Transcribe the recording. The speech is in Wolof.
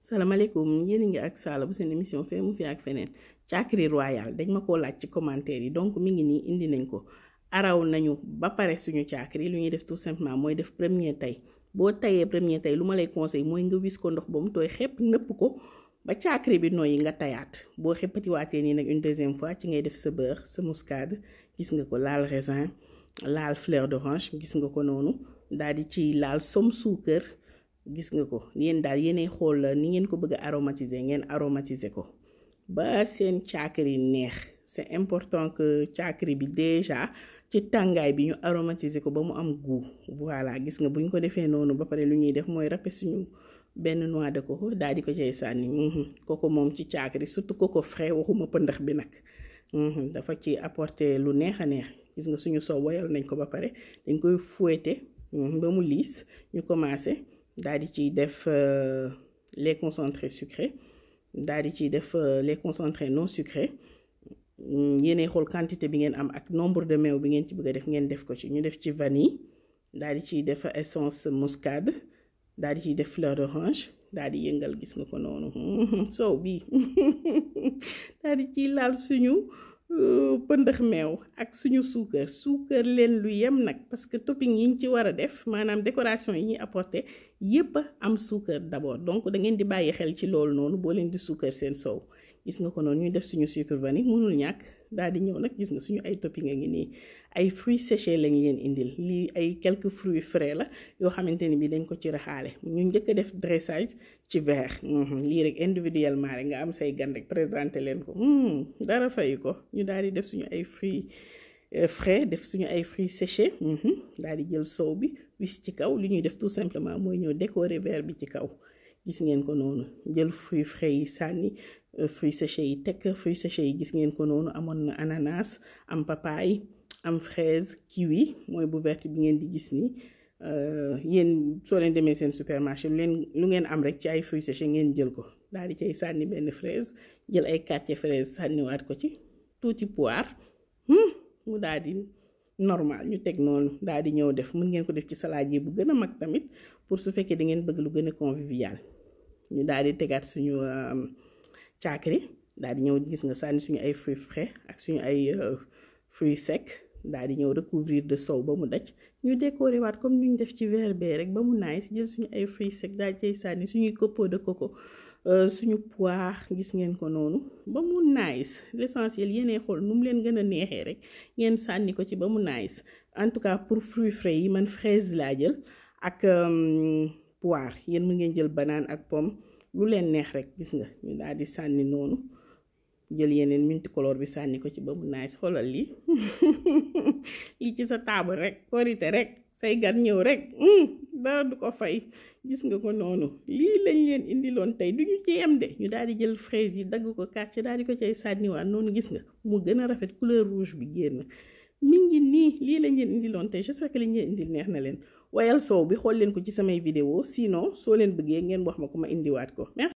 salaamaaleykum yéen a ngi ak Sala bu seen émission Feemu fi ak Feneen Thiakri royal dañ ma ko laaj ci commentaire yi donc mi ngi nii indi nañ ko araw nañu ba pare suñu Thiakri lu ñuy def tout simplement mooy def premier tay boo tayee premier tay lu ma lay conseil mooy nga wis ko ndox ba mu tooy xepp nëpp ko ba Thiakri bi nooyi nga tayaat boo xeppatiwaatee nii nag une deuxième fois ci ngay def sa beurre sa muscade gis nga ko laal raisin laal fleur d'orange gis nga ko noonu daal di ci laal som suukar gis nga ko yéen daal yéenay xool ni ngeen ko bëgg a aromatiser ngeen aromatiser ko ba seen Thiakri neex. C'est important que Thiakri bi déjà ci tàngaay bi ñu aromatiser ko ba mu am goût voilà gis nga bu ñu ko defee noonu ba pare lu ñuy def mooy râper suñu benn noix de coco daal di ko cay sànni coco moom ci Thiakri surtout coco frais waxuma pëndax bi nag dafa ci apporter lu neex a neex gis nga suñu soow woyal nañ ko ba pare dañ koy fouetter ba mu liis ñu commencé daal di ciy def lait concentré sucré daal di ciy def lait concentré non sucré yéenay xool quantité bi ngeen am ak nombre de meew bi ngeen ci bëgg a def ngeen def ko ci ñu def ci vanille daal di ciy def essence muscade daal di ciy def fleur d'orange daal di yëngal gis nga ko noonu soow bi daal di ciy laal suñu pëndëx meew ak suñu suukar leen lu yem nag parce que topping yi ñu ci war a def maanaam décoration yi ñuy apporter yépp am suukar d'abord donc da ngeen di bàyyi xel ci loolu noonu boo leen di suukar seen soow gis nga ko noonu ñuy def suñu sucre vanille mënul ñàkk daal di ñëw nag gis nga suñu ay topping a ngi nii ay fruits séchés lañ leen indil lii ay quelques fruits frais la yoo xamante ni bi dañ ko ci raxaale ñu njëkk a def dressage ci verre lii rek individuellement rek nga am say gan rek présenté leen ko dara fayu ko ñu daal di def suñu ay fruits frais def suñu ay fruits séchés daal di jël soow bi wis ci kaw li ñuy def tout simplement mooy ñëw décorer verre bi ci kaw gis ngeen ko noonu jël fruits frais yi sànni fruits séchés yi tekk fruits séchés yi gis ngeen ko noonu amoon na ananas am papaye am fraise kiwi mooy bu verte bi ngeen di gis ni yéen soo leen demee seen supermarché lu ngeen am rek ci ay fruits séchés ngeen jël ko daal di cay sànni benn fraise jël ay quartier fraise sànniwaat ko ci tuuti poire mu daal di normal ñu teg noonu daal di ñëw def mën ngeen ko def ci saladier bu gën a mag tamit pour su fekkee da ngeen bëgg lu gën a convivial ñu daal di tegaat suñu Thiakri daal di ñëw gis nga sànni suñu ay fruits frais ak suñu ay fruits secs daal di ñëw recouvrir de soow ba mu daj ñu décorer waat comme ñu def ci verre bee rek ba mu nice jël suñu ay fruits secs daal di cay sànni suñuy copeaux de coco suñu poire gis ngeen ko noonu ba mu nice l'essentiel yéenay xool nu mu leen gën a neexee rek ngeen sànni ko ci ba mu nice en tout cas pour fruits frais yi man fraise laa jël ak poire yéen mu ngeen jël banane ak pomme lu leen neex rek gis nga ñu daal di sànni noonu jël yeneen multicolore bi sànni ko ci ba mu nice xoolal lii lii ci sa table rek korité rek say gan ñëw rek dara du ko fay gis nga ko noonu lii lañ leen indiloon tey du ñu ci yem de ñu daal di jël fraise yi dagg ko quartier daal di ko cay sànniwaat noonu gis nga mu gën a rafet couleur rouge bi génn mi ngi nii lii lañ leen indiloon tey j'espère que li ñu leen indil neex na leen wayal soow bi xool leen ko ci samay vidéo sinon soo leen bëggee ngeen wax ma ko ma indiwaat ko merci.